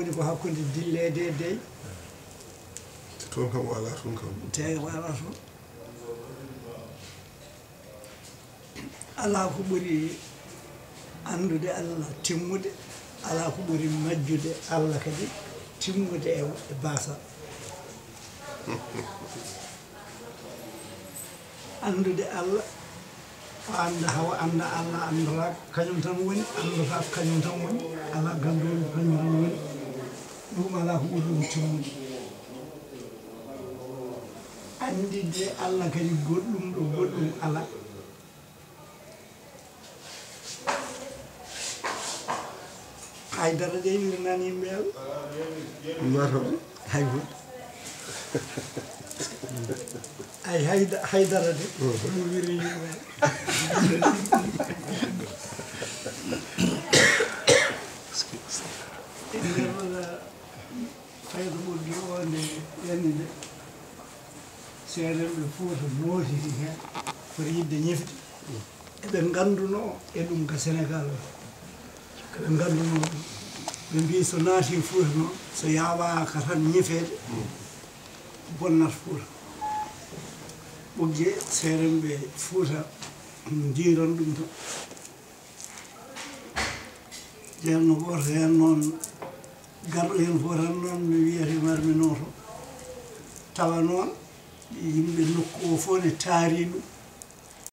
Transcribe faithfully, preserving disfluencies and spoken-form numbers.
Woni ko hakkunde dilleede e dey. Te toon kam o alaa toon kam. Te o alaa toon. Alaa ko ɓuri anndude Allah timmude, alaa ko ɓuri majjude Allah kadi timmude e, e baasal. Anndude Allah, o annda hawa annda Allah, anndata ko kañum tan woni, anndata ko kañum tan woni, alaa ganndoowo ko kañum tan woni. Ɗum alaa ko ɓuri ɗum timmude. Anndinde Allah kadi goɗɗum ɗo goɗɗum alaa. Haydara de wirnani yimɓe Allah. Mataw. Hay goɗɗo. Ay hayda-, haydara de. Ɗum wirni yimɓe Allah. E nder, uh, fayda ɓoggi o nde yani nde, seerenɓe Fuuta nootiri heen, foti yiɗde ñifde. Eɓe nganndunoo e ɗum ka Senegaal o. Eɓe nganndunoo ɗum. Ɓe mbii so naati Fuuta noon, so yaawaaka tan ñifeede, bonnat Fuuta. Ɓoggi seerenɓe Fuuta njiiran ɗum tan. Ceerno gooto heen noon, garɗo heen fof tan noon mi wiyata marmi nooto. Tawa noon yimɓe nokku o fof ne taari ɗum,